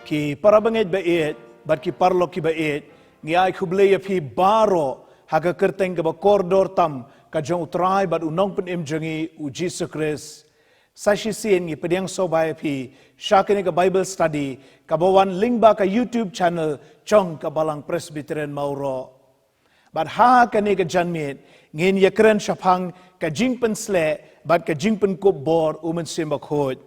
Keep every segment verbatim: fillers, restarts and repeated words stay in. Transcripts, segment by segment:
Ki para bangeit ba ïeit bad ki paralok ki ba ïeit, ngi ai khublei ïa phi baroh ha ka kyrteng kaba kordor tam ka jong U Trai bad U Nongpynim jong ngi U Jisu Khrist. Sa shisien ngi pdiang sngewbha ïa phi sha kane ka Bible study kaba wan lyngba ka YouTube channel jong ka Balang Presbyterian Mawroh. Bad ha kane ka janmiet ngin ïakren shaphang ka jingpynsleh bad ka jingpynkup bor U Mynsiem Bakhuid.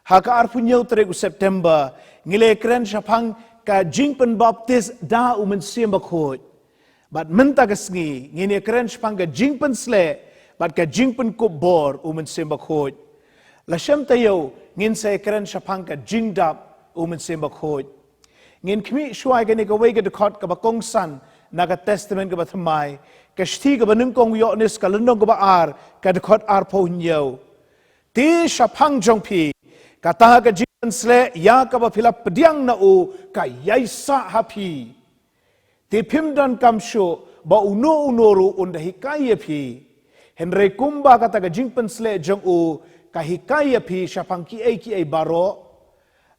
Ha ka arphew hynñiew tarik u September ngi la ïakren shaphang ka jingpynbaptis da U Mynsiem Bakhuid. Bad mynta ka sngi ngin ïakren shaphang ka jingpynsleh bad ka jingpynkup bor U Mynsiem Bakhuid. La shem taïew ngin sa ïakren shaphang ka jingdap U Mynsiem Bakhuid. Ngin khmih shuwa ïa kane kawei ka dkhot kaba kongsan na ka Testament kaba thymmai, ka shithi kaba nyngkong u Ïoannis ka lynnong kaba ar ka dkhot arphew hynñiew. Te shaphang jong phi, kata ka jingpynsleh ïa kaba phi la pdiang na u ka ïaisah ha phi. Te phim donkam shuh ba uno uno ruh un da hikai ïa phi. Hynrei kumba kata ka jingpynsleh jong u ka hikai ïa phi shaphang kiei kiei baroh,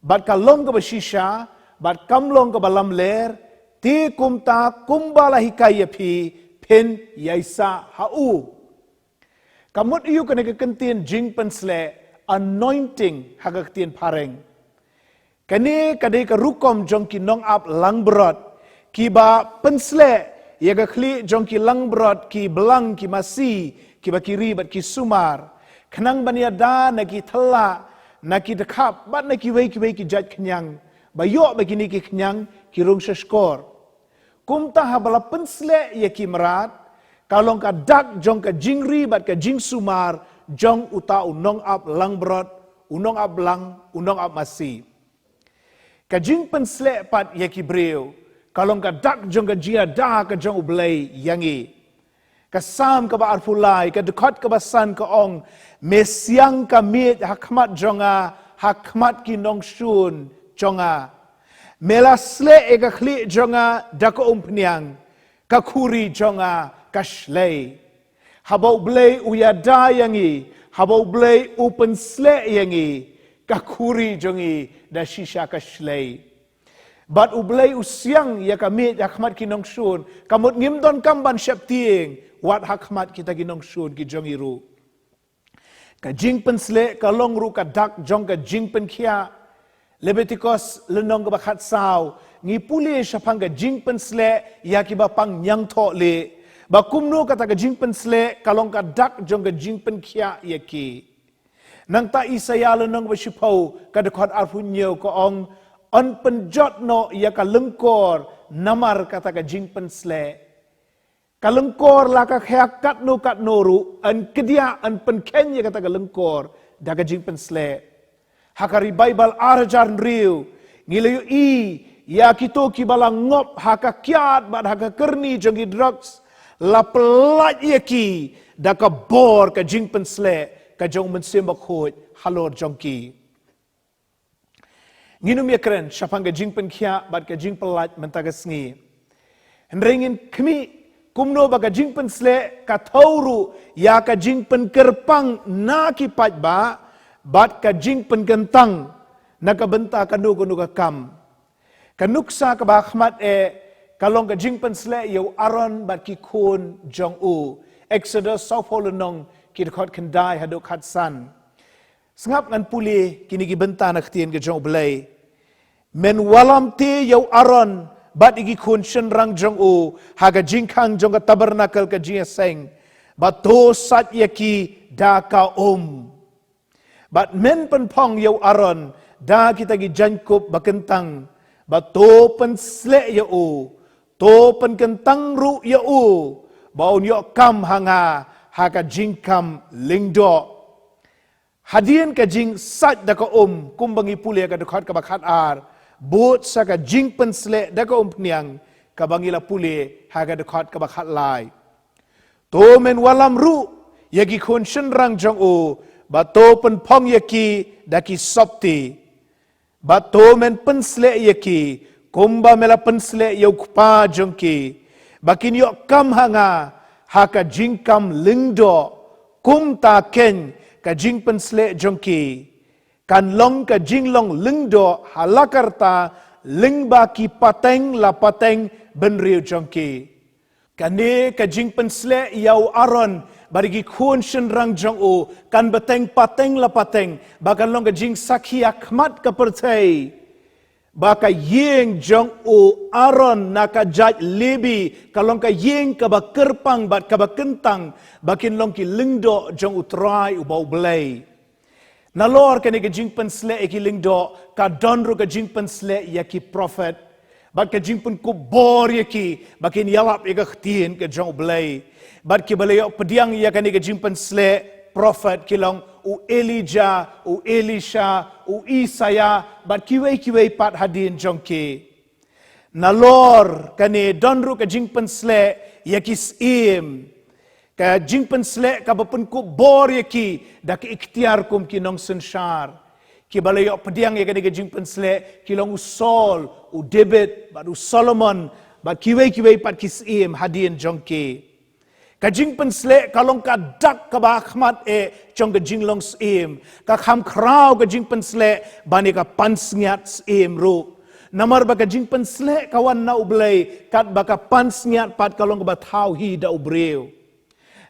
bad ka long kaba shisha bad kam long kaba lamler, te kumta kumba la hikai ïa phi, phin ïaisah ha u. Ka mut aïu kane ka kyntien jingpynsleh, anointing ha ka ktien phareng? Kane ka dei ka rukom jong ki nongap langbrot kiba pynsleh ïa ka khlieh jong ki langbrot, ki blang, ki masi, kiba ki ri bad ki sumar, khnang ban ïada na ki thala, na ki dkhap bad na kiwei kiwei ki jait khñiang, ba ïoh ba kine ki khñiang ki rung shashkor. Kumta haba la pynsleh ïa ki mrad, ka long ka dak jong ka jingri bad ka jingsumar jong uta u nongap langbrot, u nongap blang, u nongap masi. Ka jingpynsleh pat ïa ki briew ka long ka dak jong ka jingïada ka jong U Blei ïa ngi. Ka Salm kaba arphew lai, ka dkhot kaba san ka ong, me siang ka miej ha khmat jong nga, ha khmat ki nongshun jong nga. Me la sleh ïa ka khlieh jong nga da ka umphniang, ka khuri jong nga ka shlei. Haba U Blei u ïada ïa ngi, haba U Blei u pynsleh ïa ngi, ka khuri jong ngi da shisha ka shlei. Bad U Blei u siang ïa ka miej ha khmat ki nongshun, ka mut ngim donkam ban sheptieng wat ha khmat kita ki nongshun ki jong ngi ruh. Ka jingpynsleh ka long ruh ka dak jong ka jingpynkhiah. Leviticus lynnong kaba khatsaw, ngi pule shaphang ka jingpynsleh ïa kiba pang ñiangthohlieh. Ba kumno kata ka jingpynsleh ka long ka dak jong ka jingpynkhiah ïa ki. Nangta Isaïah lynnong kaba shiphew ka dkhot arphew hynñiew ka ong, yn pynjot noh ïa ka lyngkor namar kata ka jingpynsleh. Ka lyngkor la ka khia katno katno ruh, yn kdiah, yn pynkheiñ ïa kata ka lyngkor da ka jingpynsleh. Ha ka Revival ar hajar hynriew ngi la ïohi ïa kito kiba la ngop ha ka kiad bad ha ka kyrni jong ki drugs, la pyllait ïa ki da ka bor ka jingpynsleh ka jong U Mynsiem Bakhuid halor jong ki. Ngin ym ïakren shaphang ka jingpynkhiah bad ka jingpyllait mynta ka sngi. Hynrei ngin khmih kumno ba ka jingpynsleh ka thew ruh ïa ka jingpynkyrpang na ki paidbah bad ka jingpynkyntang na ka bynta kano kano ka kam. Ka nuksa kaba khmat eh ka long ka jingpynsleh ïa u Aaron bad ki khun jong u. Exodus sawphew lynnong, ki dkhot khyndai haduh khatsan. Sngap ngan pule kine ki bynta na ktien ka jong U Blei. Men wallam te ïa u Aaron bad ïa ki khun shynrang jong u ha ka jingkhang jong ka tabernacle ka jingïaseng, bad to sait ïa ki da ka um. Bad men pynphong ïa u Aaron da kita ki jaiñkup ba kyntang, bad to pynsleh ïa u, to pynkyntang ruh ïa u, ba un ïoh kam ha nga ha ka jingkam lyngdoh. Hadien ka jingsait da ka um, kumba ngi pule ka dkhot kaba khatar, bud sa ka jingpynsleh da ka umphniang, kaba ngi la pule ha ka dkhot kaba khatlai. To men wallam ruh ïa ki khun shynrang jong u, bad to pynphong ïa ki da ki sopti. Bad to men pynsleh ïa ki kumba me la pynsleh ïa u kpa jong ki, ba kin ïoh kam ha nga ha ka jingkam lyngdoh, kumta keiñ ka jingpynsleh jong ki Kan long ka jinglong lyngdoh ha la karta lyngba ki pateng la pateng bynriew jong ki. Kane ka jingpynsleh ïa u Aaron bad ïa ki khun shynrang jong u kan bteng pateng la pateng, ba kan long ka jingsakhi ha khmat ka pyrthei ba ka ïing jong u Aaron na ka jait Lebi ka long ka ïing kaba kyrpang bad kaba kyntang, ba kin long ki lyngdoh jong U Trai uba U Blei. Nalor kane ka jingpynsleh ïa ki lyngdoh, ka don ruh ka jingpynsleh ïa ki prophet bad ka jingpynkup bor ïa ki ba kin ïalap ïa ka ktien ka jong U Blei. Bad kiba la ïoh pdiang ïa kane ka jingpynsleh prophet ki long u Elijah, u Elisha, u Isaiah bad kiwei kiwei pat hadien jong ki. Nalor kane don ruh ka jingpynsleh ïa ki syiem. Ka jingpynsleh kaba pynkup bor ïa ki da ki iktiar kum ki nongsynshar. Kiba la ïoh pdiang ïa kane ka jingpynsleh ki long u Saul, u David bad u Solomon bad kiwei kiwei pat ki syiem hadien jong ki. Ka jingpynsleh ka long ka dak kaba ha khmat eh jong ka jinglong syiem. Ka kham khraw ka jingpynsleh ban ïa ka pansngiat syiem ruh. Namar ba ka jingpynsleh ka wan na U Blei, katba ka pansngiat pat ka long kaba thaw hi da u briew.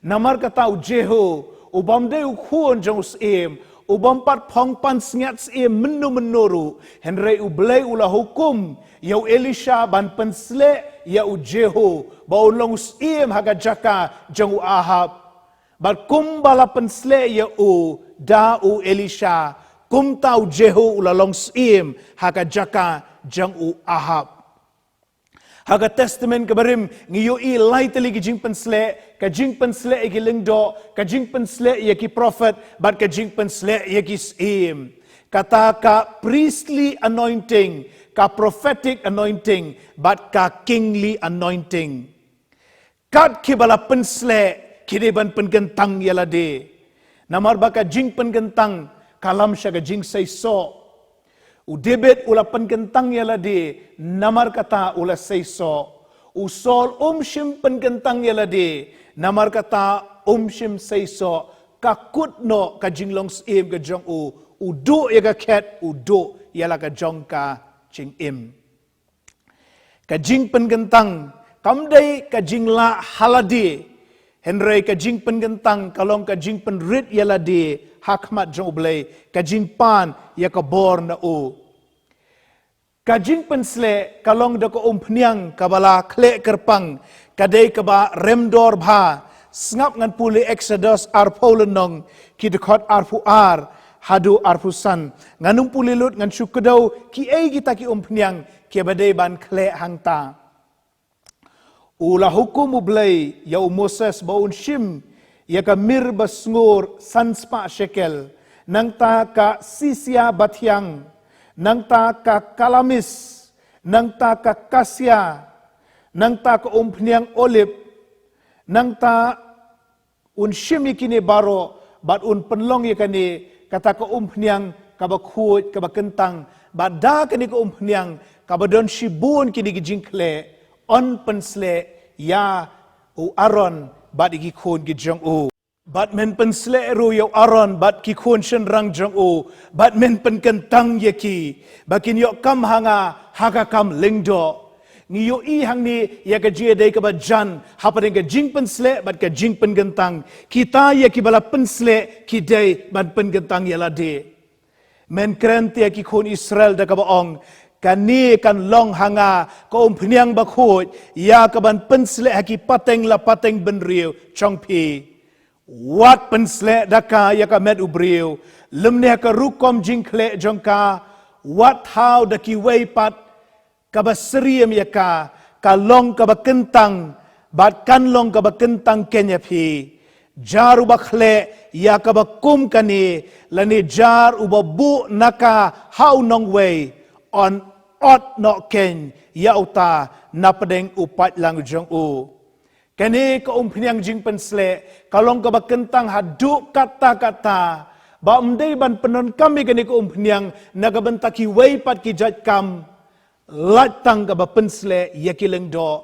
Namar kata u Jehu, u bym dei u khun jong u syiem, u bym pat phong pansngiat syiem mynno mynno ruh, hynrei U Blei u la hukum ïa u Elisha ban pynsleh ïa u Jehu ba un long u syiem ha ka jaka jong u Ahab. Bad kumba la pynsleh ïa u da u Elisha, kumta u Jehu u la long syiem ha ka jaka jong u Ahab. Ha ka Testament kaba rim ngi ïohi lai tylli ki jingpynsleh, ka jingpynsleh ïa ki lyngdoh, ka jingpynsleh ïa ki prophet bad ka jingpynsleh ïa ki syiem. Kata ka priestly anointing, ka prophetic anointing bad ka kingly anointing. Kat kiba la pynsleh ki dei ban pynkyntang ïa lade. Namar ba ka jingpynkyntang ka lam sha ka jingseisoh. U David u la pynkyntang ïa lade, namar kata u la seisoh. U Saul um shym pynkyntang ïa lade, namar kata um shym seisoh. Ka kut noh ka jinglong syiem ka jong u, u duh ïa ka khet, u duh ïa la ka jong ka jingim. Ka jingpynkyntang kam dei ka jinglah ha lade, hynrei ka jingpynkyntang ka long ka jingpynrit ïa lade ha khmat jong U Blei, ka jingpan ïa ka bor na u. Ka jingpynsleh ka long da ka umphniang kaba la khleh kyrpang, ka dei kaba rem dor bha. Sngap ngan pule Exodus arphew lynnong, ki dkhot arphew ar haduh arphew san. Ngan ym pule lut, ngan shu kdew kiei kita ki umphniang kiba dei ban khleh hangta. U la hukum U Blei ïa u Moses ba un shim ïa ka mir ba sngur san spah shekel, nangta ka sisia bathiang, nangta ka kalamis, nangta ka kasia, nangta ka umphniang olib, nangta un shim ïa kine baroh bad un pynlong ïa kane kata ka umphniang kaba khuid kaba kyntang, bad da kane ka umphniang kaba don shibun kine ki jingkhleh, yn pynsleh ïa u Aaron bad ïa ki khun ki jong u. Bad men pynsleh ruh ïa u Aaron bad ki khun shynrang jong u, bad men pynkyntang ïa ki ba kin ïoh kam ha nga ha ka kam lyngdoh. Ngi ïohi hangne ïa ka jingïadei kaba jan hapdeng ka jingpynsleh bad ka jingpynkyntang. Kita ïa kiba la pynsleh ki dei ban pynkyntang ïa lade. Men kren te ïa ki khun Israel da kaba ong, kane kan long ha nga ka umphniang bakhuid ïa kaban pynsleh ha ki pateng la pateng bynriew jong phi. Wat pynsleh da ka ïa ka met u briew, lymne ha ka rukom jingkhleh jong ka. Wat thaw da kiwei pat kaba syriem ïa ka, ka long kaba kyntang, bad kan long kaba kyntang keiñ ïa phi. Jar uba khleh ïa kaba kum kane, lane jar uba buh na ka ha u nongwei, yn ot noh keiñ ïa uta napdeng u paidlang jong u. Kane ka umphniang jingpynsleh ka long kaba kyntang haduh katta katta, ba ym dei ban pyndonkam ïa kane ka umphniang na ka bynta kiwei pat ki jait kam, lait tang kaba pynsleh ïa ki lyngdoh.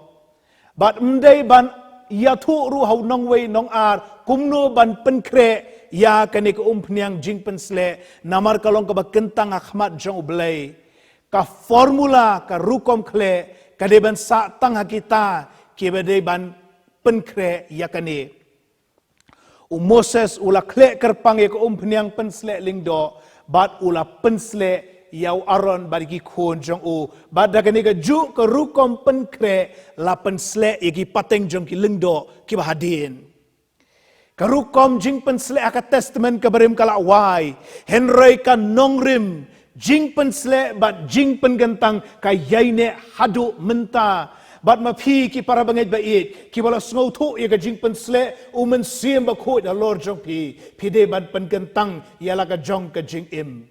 Bad ym dei ban ïathuh ruh ha u nongwei nongar kumno ban pynkhreh ïa kane ka umphniang jingpynsleh, namar ka long kaba kyntang ha khmat jong U Blei. Ka formula, ka rukom khleh, ka dei ban sah tang ha kita kiba dei ban pynkhreh ïa kane. U Moses u la khleh kyrpang ïa ka umphniang pynsleh lyngdoh, bad u la pynsleh ïa u Aaron bad ki khun jong u. Bad da kane kajuh ka rukom pynkhreh la pynsleh ïa ki pateng jong ki lyngdoh kiba hadien. Ka rukom jingpynsleh ha ka Testament kaba rim ka la wai, hynrei ka nongrim jingpynsleh bad jingpynkyntang ka ïaineh haduh mynta. Bad ma phi ki para bangeit ba ïeit kiba la sngewthuh ïa ka jingpynsleh U Mynsiem Bakhuid halor jong phi, phi dei ban pynkyntang ïa la ka jong ka jingim.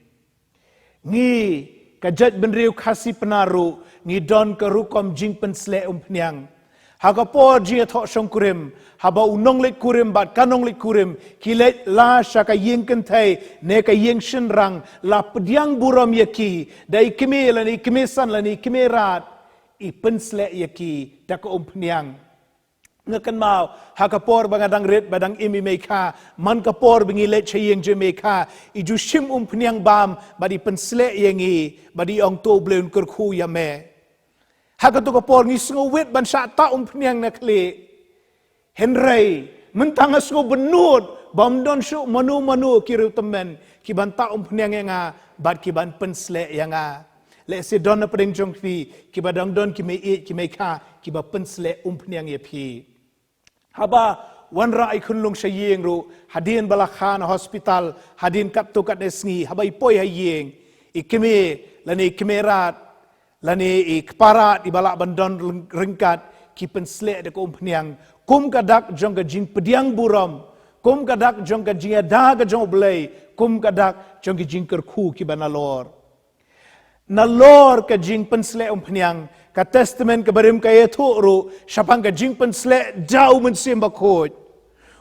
Ngi, ka jaitbynriew Khasi Pnar ruh, ngi don ka rukom jingpynsleh umphniang. Ha ka por jingïathoh shongkurim, haba u nongleit kurim bad ka nongleit kurim ki leit la sha ka ïing kynthei ne ka ïing shynrang, la pdiang burom ïa ki da i kmie lane i kmie san lane i kmie rat, i pynsleh ïa ki da ka umphniang. Nga kynmaw, ha ka por ba nga dang rit ba dang im i Meikha, man ka por ba ngi leit sha ïing jong i Meikha, i ju shim umphniang bam bad i pynsleh ïa ngi, bad i ong, "To U Blei un kyrkhu ïa me." Ha katu ka por ngi sngewwit ban shah tah umphniang na khlieh. Hynrei mynta nga sngewbynnud ba ym don shuh mano mano ki riewtymmen ki ban tah umphniang ïa nga bad ki ban pynsleh ïa nga. Lehse don na pdeng jong phi kiba dang don ki meiieit ki meikha kiba pynsleh umphniang ïa phi. Haba wanrah i khunlung sha ïing ruh, hadien ba la kha na hospital, hadien katto katne sngi, haba i poi ha ïing, i kmie lane i kmie rat lane i kpa rat iba lah ban don ryngkat, ki pynsleh da ka umphniang kum ka dak jong ka jingpdiang burom, kum ka dak jong ka jingïada ka jong U Blei, kum ka dak jong ka jingkyrkhu kiba nalor. Nalor ka jingpynsleh umphniang, ka Testament kaba rim ka ïathuh ruh shaphang ka jingpynsleh da U Mynsiem Bakhuid.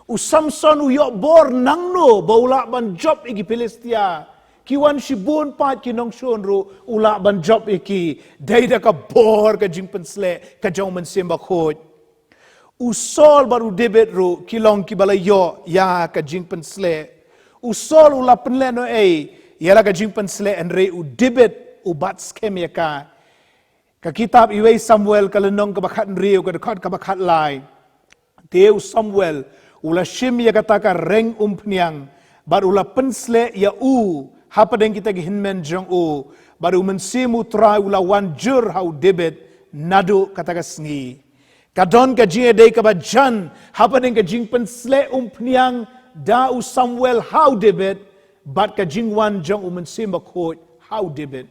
U Samson u ïoh bor nangno ba u lah ban jop ïa ki Philistia? Ki wan shibun pat ki nongshun ruh, u lah ban jop ïa ki. Dei da ka bor ka jingpynsleh ka jong U Mynsiem Bakhuid. U Saul bad u David ruh ki long kiba la ïoh ïa ka jingpynsleh. U Saul u la pynlehnohei ïa la ka jingpynsleh, hynrei u David u bat skhem ïa ka. Ka kitab Iwei Samuel ka lynnong kaba khathynriew, ka dkhot kaba khatlai. Te u Samuel u la shim ïa kata ka reng umphniang bad u la pynsleh ïa u hapdeng kita ki hynmen jong u, bad U Mynsiem U Trai u la wan jur ha u David naduh kata ka sngi. Ka don ka jingïadei kaba jan hapdeng ka jingpynsleh umphniang da u Samuel ha u David bad ka jingwan jong U Mynsiem Bakhuid ha u David.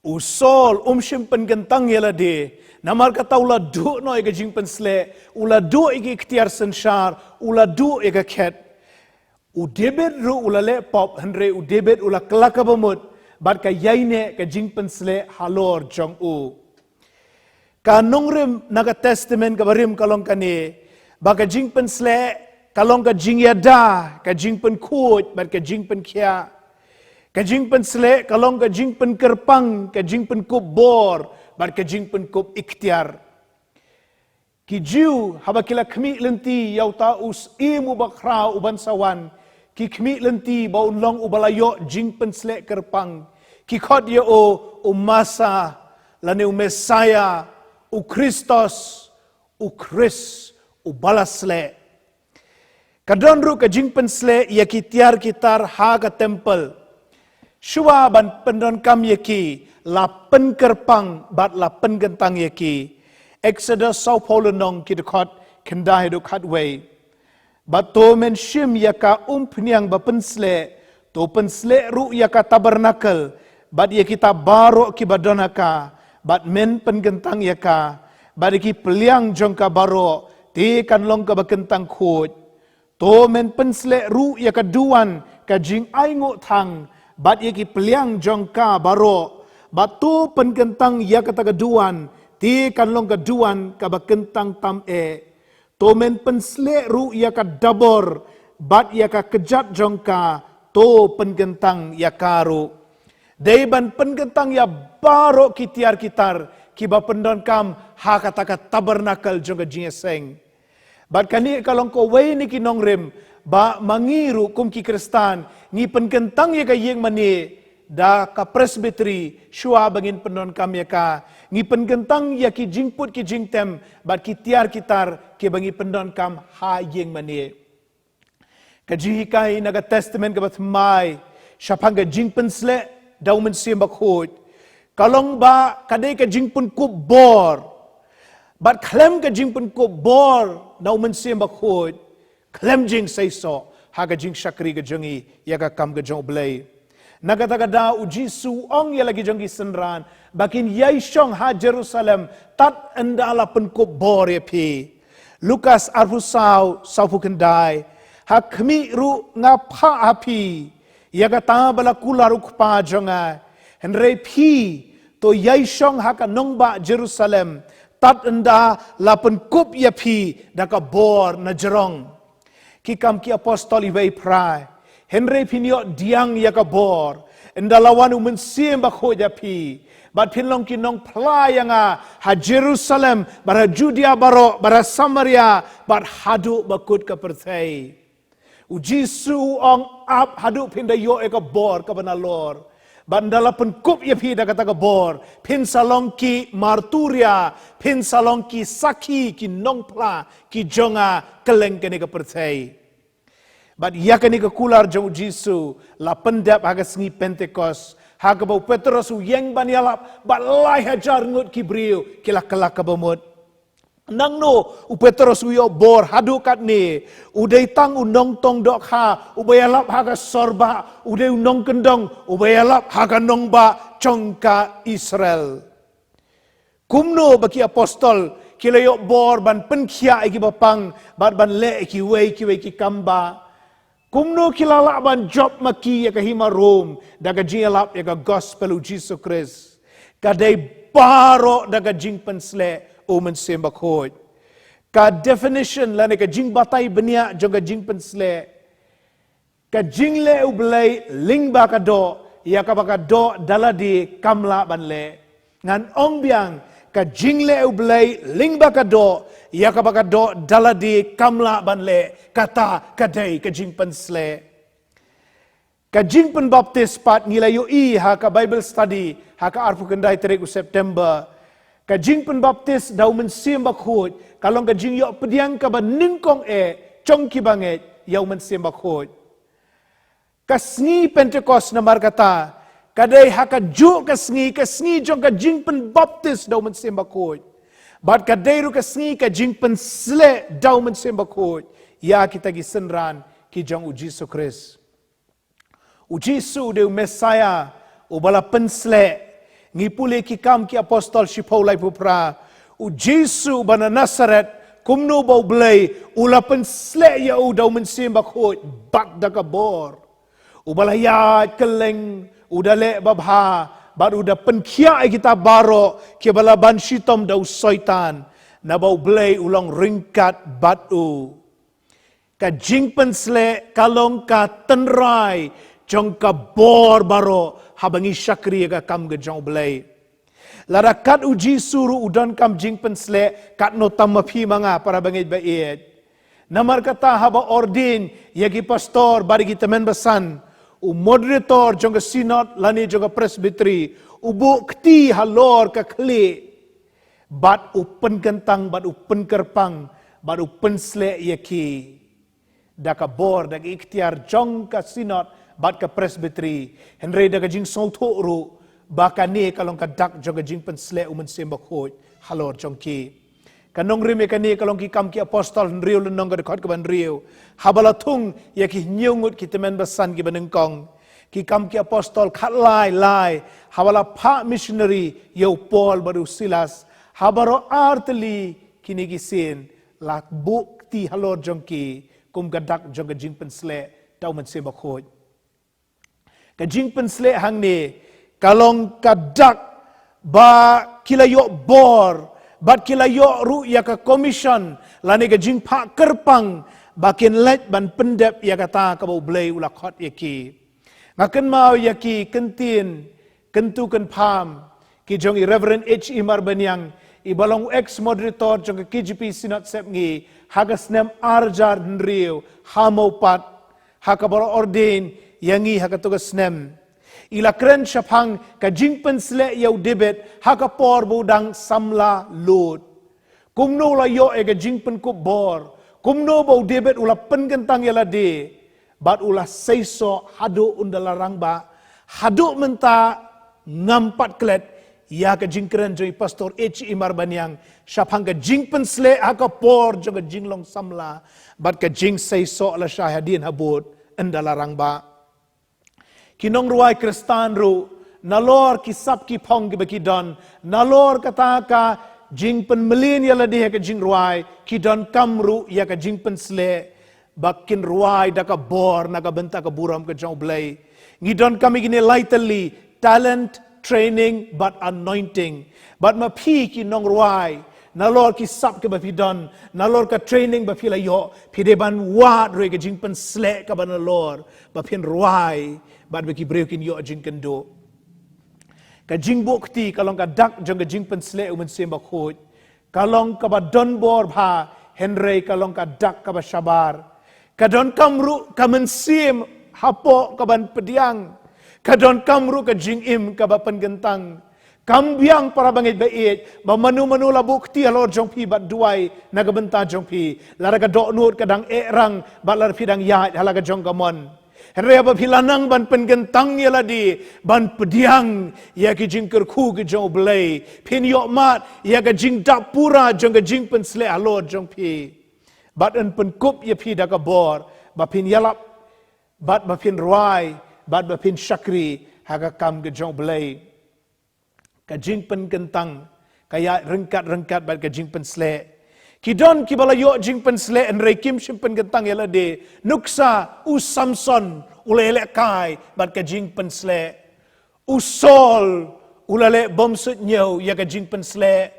U Saul um shym pynkyntang ïa lade, namar kata u la duh noh ïa ka jingpynsleh, u la duh ïa ka iktiar synshar, u la duh ïa ka khet. U David ruh u la leh pop, hynrei u David u la kylla kaba mut bad ka ïaineh ka jingpynsleh halor jong u. Ka nongrim na ka Testament kaba rim ka long kane, ba ka jingpynsleh ka long ka jingïada, ka jingpynkhuid bad ka jingpynkhiah. Ka jingpynsleh ka long ka jingpynkyrpang, ka jingpynkup bor bad ka jingpynkup iktiar. Ki Jiw haba ki la khmih lynti ïa uta u Syiem uba khraw uban sa wan, ki khmih lynti ba un long uba la ïoh jingpynsleh kyrpang. Ki khot ïa u, u Masa, lane u Messiah, u Christos, u Khrist, uba la sleh. Ka don ruh ka jingpynsleh ïa ki tiar ki tar ha ka temple. Shuwa ban pyndonkam ïa ki, la pynkyrpang bad la pynkyntang ïa ki. Exodus sawphew lynnong, ki dkhot khyndai haduh khatwei. Bad to men shim ïa ka umphniang ba pynsleh, to pynsleh ruh ïa ka tabernacle, bad ïa kita baroh kiba don ha ka, bad men pynkyntang ïa ka, bad ïa ki pliang jong ka baroh, te kan long kaba kyntang khuid. To men pynsleh ruh ïa ka duwan ka jingainguh thang, bad ïa ki pliang jong ka baroh, bad to pynkyntang ïa kata ka duwan, te kan long ka duwan kaba kyntang tam eh. To men pynsleh ruh ïa ka dabor, bad ïa ka kjat jong ka, to pynkyntang ïa ka ruh. Dei ban pynkyntang ïa baroh ki tiar ki tar kiba pyndonkam ha kata ka tabernacle jong ka jingïaseng. Bad kane ka long kawei na ki nongrim ba ma ngi ruh kum ki Khristan ngi pynkyntang ïa ka ïing mane da ka Presbytery shuwa ba ngin pyndonkam ïa ka. Ngi pynkyntang ïa ki jingput ki jingtem bad ki tiar ki tar kiba ngi pyndonkam ha ïing mane. Ka jinghikai na ka Testament kaba thymmai shaphang ka jingpynsleh da U Mynsiem Bakhuid ka long ba ka dei ka jingpynkup bor. Bad khlem ka jingpynkup bor na U Mynsiem Bakhuid, khlem jingseisoh ha ka jingshakri ka jong ngi ïa ka kam ka jong U Blei. Na kata ka daw U Jisu u ong ïa la ki jong ki synran ba kin ïai shong ha Jerusalem tad ynda la pynkup bor ïa phi. Lukas arphew saw, sawphew khyndai. Ha khmih ruh nga phah ha phi ïa kata ba la kular U Kpa jong nga. Hynrei phi to ïai shong ha ka nongbah Jerusalem tad ynda la pynkup ïa phi da ka bor na jrong. Ki Kam ki Apostol iwei phra. Hynrei phin ïoh diang ïa ka bor ynda la wan U Mynsiem Bakhuid ïa phi, bad phin long ki nongphla ïa nga ha Jerusalem, bad ha Judea baroh, bad ha Samaria, bad haduh ba kut ka pyrthei. U Jisu u ong ap haduh phin da ïoh ïa ka bor kaba nalor. Bad ynda la pynkup ïa phi da kata ka bor, phin sa long ki martyr, phin sa long ki sakhi, ki nongphla ki jong nga kylleng kane ka pyrthei. Bad ïa kane ka kular jong U Jisu la pyndep ha ka sngi Pentekost, ha kaba U Petros u ïeng ban ïalap bad lai hajar ngut ki briew ki la kylla kaba mut. Nangno U Petros u ïoh bor haduh katne? U dei tang u nongtong dohkha uba ïalap ha ka sorbah, u dei u nongkyndong uba ïalap ha ka nongbah jong ka Israel. Kumno ba ki apostol ki la ïoh bor ban pynkhiah ïa kiba pang bad ban leh ïa kiwei kiwei ki kam ba? Kumno ki la lah ban jop ma ki ïa ka hima Rom da ka jingïalap ïa ka gospel U Jisu Khrist? Ka dei baroh da ka jingpynsleh U Mynsiem Bakhuid. Ka definition lane ka jingbatai bniah jong ka jingpynsleh: ka jingleh U Blei lyngba ka doh ïa kaba ka doh da lade kam lah ban leh. Ngan ong biang, ka jingleh U Blei lyngba ka doh ïa kaba ka doh da lade kam lah ban leh, kata ka dei ka jingpynsleh. Ka jingpynbaptis pat ngi la ïohi ha ka Bible study ha ka arphew khyndai tarik u September. Ka jingpynbaptis da U Mynsiem Bakhuid ka long ka jingïoh pdiang kaba nyngkong eh jong kiba ngeit ïa U Mynsiem Bakhuid. Ka sngi Pentekost namar kata ka dei ha kajuh ka sngi, ka sngi jong ka jingpynbaptis da U Mynsiem Bakhuid. Bad ka dei ruh ka sngi ka jingpynsleh da U Mynsiem Bakhuid ïa kita ki synran ki jong U Jisu Khrist. U Jisu u dei u Messiah uba la pynsleh. Ngi pule Ki Kam ki Apostol shiphew laiphew phra. U Jisu uba na Nasareth, kumno ba U Blei u la pynsleh ïa u da U Mynsiem Bakhuid bad da ka bor. Uba la ïaid kylleng, u da leh babha, bad u da pynkhiah ïa kita baroh kiba la ban shitom da u Soitan, naba U Blei u long ryngkat bad u. Ka jingpynsleh ka long ka tynrai jong ka bor baroh haba ngi shakri ïa ka kam ka jong U Blei. Lada kat U Jisu ruh u donkam jingpynsleh, katno tam ma phi ma nga, para bangeit ba ïeit. Namar kata haba ordain ïa ki pastor bad ïa ki tymmen basan, u moderator jong ka synod lane jong ka presbytery u buh kti halor ka khlieh bad u pynkyntang bad u pynkyrpang bad u pynsleh ïa ki da ka bor, da ka iktiar jong ka synod bad ka presbytery. Hynrei da ka jingsngewthuh ruh ba kane ka long ka dak jong ka jingpynsleh U Mynsiem Bakhuid halor jong ki. Ka nongrim ïa kane ka long Ki Kam ki Apostol hynriew lynnong, ka dkhot kaba hynriew. Haba la thung ïa ki hynñiew ngut ki tymmen basan kiba nyngkong, Ki Kam ki Apostol khatlai lai, haba la phah missionary ïa u Paul bad u Silas, ha baroh ar tylli kine ki sien la buh kti halor jong ki kum ka dak jong ka jingpynsleh da U Mynsiem Bakhuid. Ka jingpynsleh hangne ka long ka dak ba ki la ïoh bor bad ki la ïoh ruh ïa ka commission lane ka jingphah kyrpang ba kin leit ban pyndep ïa kata kaba U Blei u la khot ïa ki. Nga kynmaw ïa ki kyntien kyntu kynpham ki jong i Reverend H E Marbaniang, i ba long ex-moderator jong ka K J P Synod Sepngi ha ka snem ar hajar hynriew ha Mawpat, ha kaba la ordain ïa ngi ha kato ka snem. I la kren shaphang ka jingpynsleh ïa u David ha ka por ba u dang samla lud. Kumno u la ïoh ïa ka jingpynkup bor, kumno ba u David u la pynkyntang ïa lade, bad u la seisoh haduh ynda la rangbah. Haduh mynta ngam pat klet ïa ka jingkren jong i Pastor H I Marbaniang shaphang ka jingpynsleh ha ka por jong ka jinglong samla bad ka jingseisoh lashai hadien habud ynda la rangbah. Ki nongrwai Khristan ruh, nalor ki sap ki phong kiba ki don, nalor kata ka jingpynmlien ïa lade ha ka jingrwai, ki donkam ruh ïa ka jingpynsleh ba kin rwai da ka bor na ka bynta ka burom ka jong U Blei. Ngi donkam ïa kine lai tylli: talent, training bad anointing. Bad ma phi ki nongrwai, nalor ki sap kiba phi don, nalor ka training ba phi la ïoh, phi dei ban wad ruh ïa ka jingpynsleh kaba nalor ba phin rwai bad ba ki briew kin ïoh jingkynduh. Ka jingbuh kti ka long ka dak jong ka jingpynsleh U Mynsiem Bakhuid. Ka long kaba donbor bha, hynrei ka long ka dak kaba shabar. Ka donkam ruh ka mynsiem hapoh kaban pdiang. Ka donkam ruh ka jingim kaba pynkyntang. Kam biang, para bangeit ba ïeit, ba mano mano la buh kti halor jong phi bad duwai na ka bynta jong phi, lada ka dohnud ka dang ehrang bad lada phi dang ïaid ha la ka jong ka mon. Hynrei haba phi la nang ban pynkyntang ïa lade, ban pdiang ïa ki jingkyrkhu ki jong U Blei, phin ïoh mad ïa ka jingdap pura jong ka jingpynsleh halor jong phi. Bad yn pynkup ïa phi da ka bor ba phin ïalap, bad ba phin rwai, bad ba phin shakri ha ka kam ka jong U Blei. Ka jingpynkyntang ka ïaid ryngkat ryngkat bad ka jingpynsleh. Ki don kiba la ïoh jingpynsleh hynrei kim shym pynkyntang ïa lade. Nuksa, u Samson u la ïalehkai bad ka jingpynsleh. U Saul u la leh bymsuidñiew ïa ka jingpynsleh.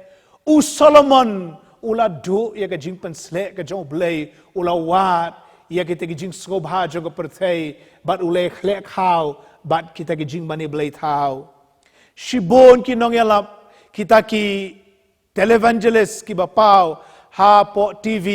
U Solomon u la duh ïa ka jingpynsleh ka jong U Blei, u la wad ïa kita ki jingsngewbha jong ka pyrthei bad u la ïakhleh khaw bad kita ki jingmane blei thaw. Shibun ki nongïalap, kita ki televangelist kiba paw hapoh T V,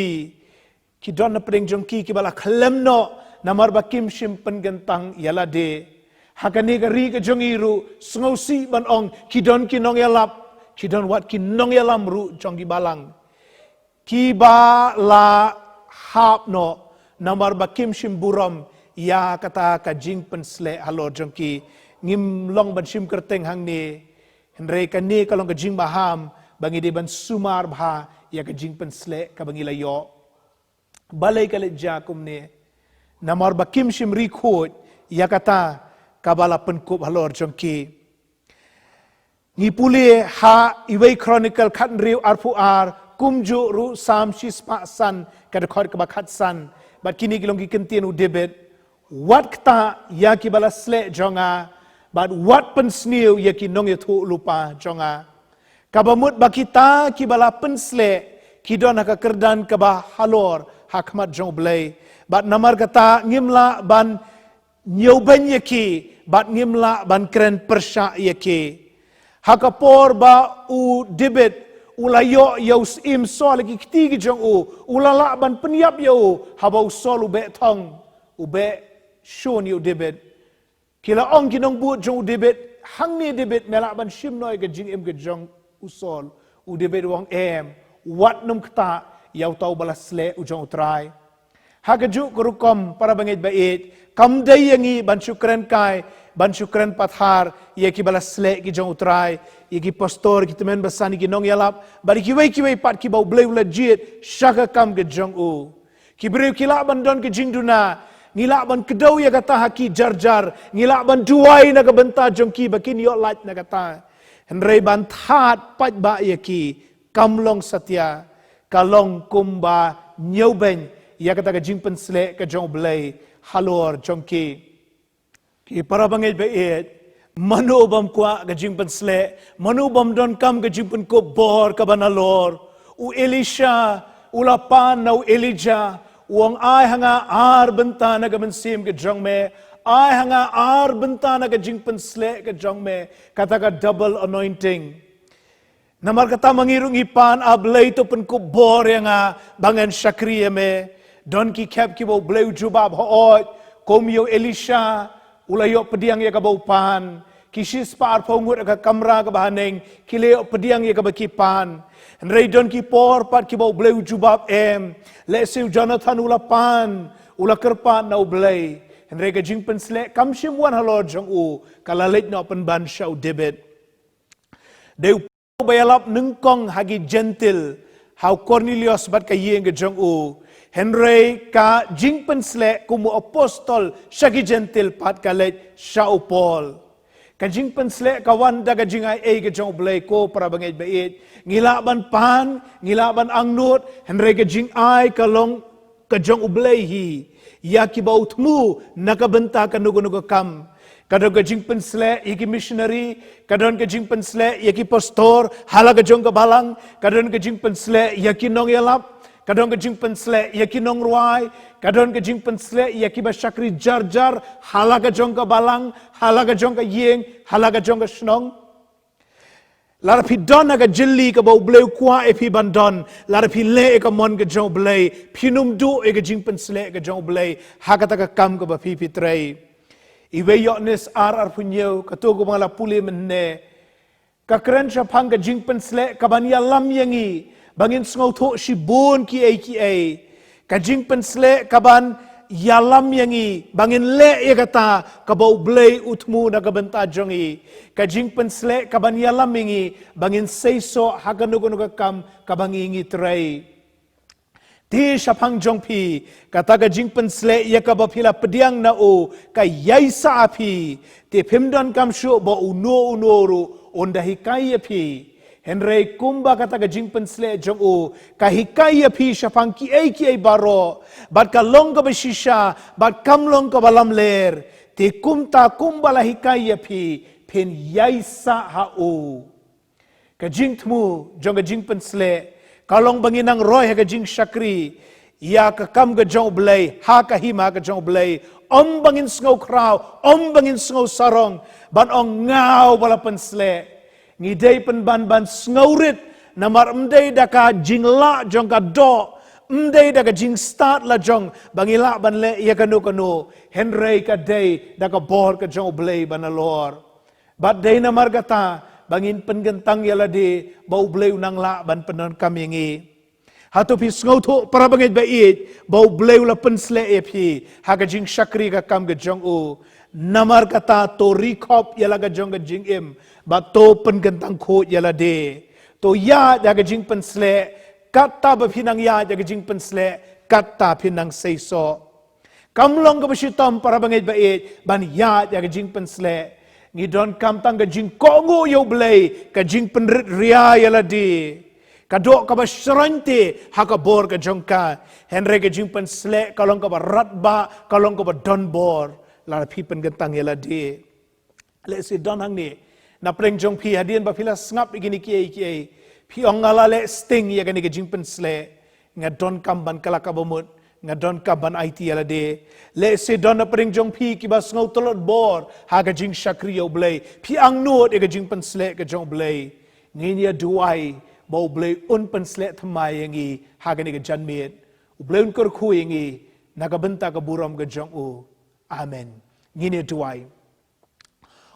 ki don na pdeng jong ki kiba la khlem noh namar ba kim shym pynkyntang ïa lade. Ha kane ka ri ka jong i ruh, sngewsih ban ong, ki don ki nongïalap, ki don wat ki nongïalam ruh jong ki balang, kiba la hap noh namar ba kim shym burom ïa kata ka jingpynsleh halor jong ki. Ngim long ban shim kyrteng hangne, hynrei kane ka long ka jingmaham ba ngi dei ban sumar bha ïa ka jingpynsleh kaba ngi la ïoh. Balei ka leit jia kumne? Namar ba kim shym ri khuid ïa kata kaba la pynkup halor jong ki. Ngi pule ha Iwei Chronicle khathynriew arphew ar, kumjuh ruh Salm shispah san, ka dkhot kaba khatsan. Bad kine ki long ki ktien u David: Wat ktah ïa kiba la sleh jong nga, bad wat pynsniew ïa ki nongïathuhlypa jong nga. Kaba mut ba kita kiba la pynsleh ki don ha ka kyrdan kaba halor ha khmat jong U Blei. Bad namar kata ngim lah ban ñiewbeiñ ïa ki, bad ngim lah ban kren pyrshah ïa ki. Ha ka por ba u David u la ïoh ïa u Syiem Saul ha ki kti ki jong u, u la lah ban pynïap ïa u haba u Saul u beh thong, u beh shun ïa u David. Ki la ong ki nongbud jong u David: Hangne David, me lah ban shim noh ïa ka jingim ka jong u Saul? U David u ong: Em, wat nym ktah ïa uta uba la sleh u jong U Trai. Ha kajuh ka rukom, para bangeit ba ïeit, kam dei ïa ngi ban shu kren kai, ban shu kren pathar ïa kiba la sleh ki jong U Trai, ïa ki pastor, ki tymmen basan, ïa ki nongïalap, bad ïa kiwei kiwei pat kiba U Blei u la jied sha ka kam ka jong u. Ki briew ki lah ban don ka jingduna, ngi lah ban kdew ïa kata ha ki jar jar, ngi lah ban duwai na ka bynta jong ki ba kin ïoh lait na kata. Hynrei ban thad paidbah ïa ki kam long satia, ka long kumba ñiewbeiñ ïa kata ka jingpynsleh ka jong U Blei halor jong ki. Ki para bangeit ba ïeit, mano bym kwah ka jingpynsleh, mano bym donkam ka jingpynkup bor kaba nalor? U Elisha u la pan na u Elijah, u ong: Ai ha nga ar bynta na ka mynsiem ka jong me, ai ha nga ar bynta na ka jingpynsleh ka jong me, kata ka double anointing. Namar kata ma ngi ruh ngi pan, A Blei, to pynkup bor ïa nga ba ngan shakri ïa me. Don ki khep kiba U Blei u jubab hooid, kum ïa u Elisha, u la ïoh pdiang ïa kaba u pan. Ki shispah arphew ngut ha ka kamra kaba haneng ki la ïoh pdiang ïa kaba ki pan. Hynrei don ki por pat kiba U Blei u jubab em. Lehse u Jonathan u la pan, u la kyrpad na U Blei. Hynrei ka jingpynsleh kam shym wan halor jong u, ka la leit noh pynban sha u David. Dei u Paul ba ïalap nyngkong ha ki Jentil, ha u Kornelios bad ka ïing ka jong u. Hynrei ka jingpynsleh kum u apostol sha ki Jentil pat ka leit sha u Paul. Ka jingpynsleh ka wan da ka jingai ei ka jong U Blei, ko para bangeit ba ïeit. Ngi lah ban pan, ngi lah ban angnud, hynrei ka jingai ka long ka jong U Blei hi ïa kiba u thmu na ka bynta kano kano ka kam. Ka don ka jingpynsleh ïa ki missionary, ka don ka jingpynsleh ïa ki pastor ha la ka jong ka balang, ka don ka jingpynsleh ïa ki nongïalap, ka don ka jingpynsleh ïa ki nongrwai, ka don ka jingpynsleh ïa kiba shakri jar jar ha la ka jong ka balang, ha la ka jong ka ïing, ha la ka jong ka shnong. Lada phi don ha ka jylli kaba U Blei u kwah ïa phi ban don, lada phi leh ïa ka mon ka jong U Blei, phin ym duh ïa ka jingpynsleh ka jong U Blei ha kata ka kam kaba phi phi trei. Iwei Ïoannis ar, arphew hynñiew, kato kaba nga la pule mynne, ka kren shaphang ka jingpynsleh kaban ïalam ïa ngi ba ngin sngewthuh shibun kiei kiei. Ka jingpynsleh kaban ïalam ïa ngi ba ngin leh ïa kata kaba U Blei u thmu na ka bynta jong ngi. Ka jingpynsleh kaban ïalam ïa ngi ba ngin seisoh ha kano kano ka kam kaba ngi ngi trei. Te shaphang jong phi, kata ka jingpynsleh ïa kaba phi la pdiang na u ka ïaisah ha phi. Te phim donkam shuh ba uno uno ruh un da hikai ïa phi. Hynrei kumba kata ka jingpynsleh jong u ka hikai ïa phi shaphang kiei kiei baroh, bad ka long kaba shisha, bad kam long kaba lamler, te kumta kumba la hikai ïa phi, phin ïaisah ha u. Ka jingthmu jong ka jingpynsleh ka long ba ngin nang roi ha ka jingshakri ïa ka kam ka jong U Blei ha ka hima ka jong U Blei. Ym ba ngin sngew khraw, ym ba ngin sngew sarong ban ong nga uba la pynsleh. Ngi dei pynban ban sngewrit, namar ym dei da ka jinglah jong ka doh, ym dei da ka jingstad la jong ba ngi lah ban leh ïa kano kano, hynrei ka dei da ka bor ka jong U Blei ba nalor. Bad dei namar kata ba ngin pynkyntang ïa lade ba U Blei u nang lah ban pyndonkam ïa ngi. Hato phi sngewthuh, para bangeit ba ïeit, ba U Blei u la pynsleh ïa phi ha ka jingshakri ka kam ka jong u? Namar kata to ri khop ïa la ka jong ka jingim bad to pynkyntang khuid ïa lade. To ïaid ha ka jingpynsleh, katta ba phi nang ïaid ha ka jingpynsleh, katta phi nang seisoh. Kam long kaba shitom, para bangeit ba ïeit, ban ïaid ïa ka jingpynsleh. Ngi donkam tang ka jingkohnguh ïa U Blei, ka jingpynrit ria ïa lade. Ka doh kaba shrain te ha ka bor ka jong ka. Hynrei ka jingpynsleh ka long kaba radbah, ka long kaba donbor, lada phi pynkyntang ïa lade. Lehse don hangne na pdeng jong phi, hadien ba phi la sngap ïa kine kiei kiei, phi ong nga la leh sting ïa kane ka jingpynsleh, nga donkam ban kylla kaba mut, nga donkam ban aiti ïa lade. Lehse don na pdeng jong phi kiba sngew tlot bor ha ka jingshakri ïa U Blei, phi angnud ïa ka jingpynsleh ka jong U Blei. Ngin ïa duwai ba U Blei un pynsleh thymmai ïa ngi ha kane ka janmiet. U Blei un kyrkhu ïa ngi na ka bynta ka burom ka jong u. Amen. Ngin ïa duwai.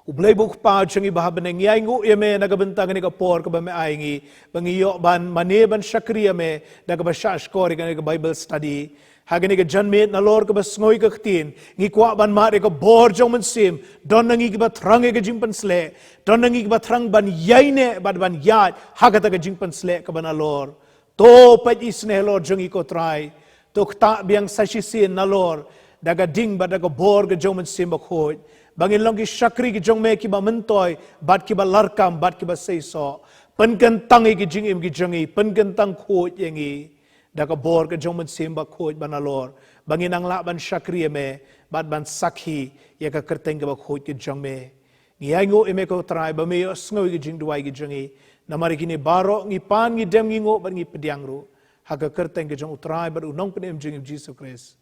U Blei ba u Kpa jong ngi ba ha bneng, ngi ainguh ïa me na ka bynta kane ka por kaba me ai ngi ba ngi ïoh ban mane ban shakri ïa me da kaba shah shkor ïa kane ka Bible study. Ha kane ka janmiet, nalor kaba sngew ïa ka ktien, ngi kwah ban mad ïa ka bor jong u Mynsiem. Don na ngi kiba thrang ïa ka jingpynsleh, don na ngi kiba thrang ban ïaineh bad ban ïaid ha kata ka jingpynsleh kaba nalor. To peit isynei halor jong ngi, ko Trai. To ktah biang sa shisien nalor da ka ding bad da ka bor ka jong u Mynsiem Bakhuid, ba ngin long ki shakri ki jong me kiba myntoi bad kiba larkam bad kiba seisoh. Pynkyntang ïa ki jingim ki jong ngi, pynkyntang khuid ïa ngi da ka bor ka jong u Mynsiem Bakhuid ba nalor, ba ngin nang lah ban shakri ïa me bad ban sakhi ïa ka kyrteng kaba khuid ka jong me. Ngi ainguh ïa me, ko Trai, ba me ïohsngew ïa ki jingduwai ki jong ngi. Namar ïa kine baroh ngi pan, ngi dem, ngi nguh bad ngi pdiang ruh ha ka kyrteng ka jong u Trai bad u Nongpynim jong ngi, u Jisu Khrist.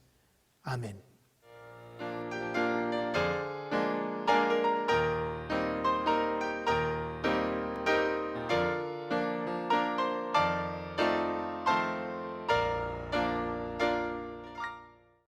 Amen.